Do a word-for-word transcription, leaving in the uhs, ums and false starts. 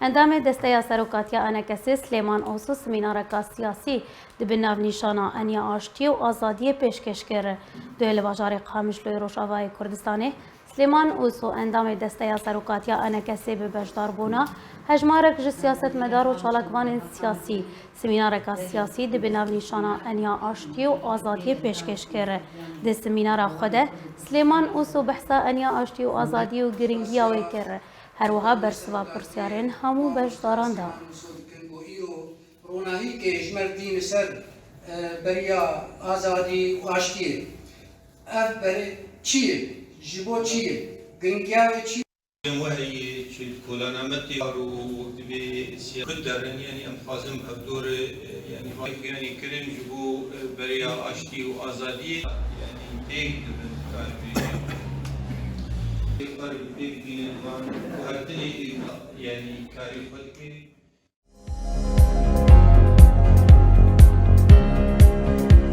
Endamê Desteya Serokatiya A N K S'ê Silêman Oso semînareka siyasî di bin navnîşana Eniya Aştiyê û Azadiyê pêşkêş kir. Duyê li bajarê Qamişloyê Rojavayê Kurdistanê, Silêman Oso, endamê Desteya Serokatiya A N K S'ê bi beşdarbûna hejmarek ji siyasetmedar û çalakvanên siyasî, semînareka siyasî di bin navnîşana Eniya Aştiyê û Azadiyê pêşkêş kir. Di semînara xwe de Silêman Oso behsa Eniya Aştiyê û Azadiyê û girîngiya wê kir. Her wiha bersiva pirsyarên hemû beşdaran da. Ronahîkê ji me re tîne ser, e, beriya azadî û aştiyê. Ev berê çi ye? Ji bo çi ye? Giringiya wê çi ye? Wehiyê çi kolanametê û divê siya-, xwe derin, yanî em dixwazin hevdor, e, yanî, yanî kirin ji bo, e, beriya aştî û azadiyê, yanî pêk dibin, karibê. Pêk bînin van guhertinê, yanî karê xwe dikin.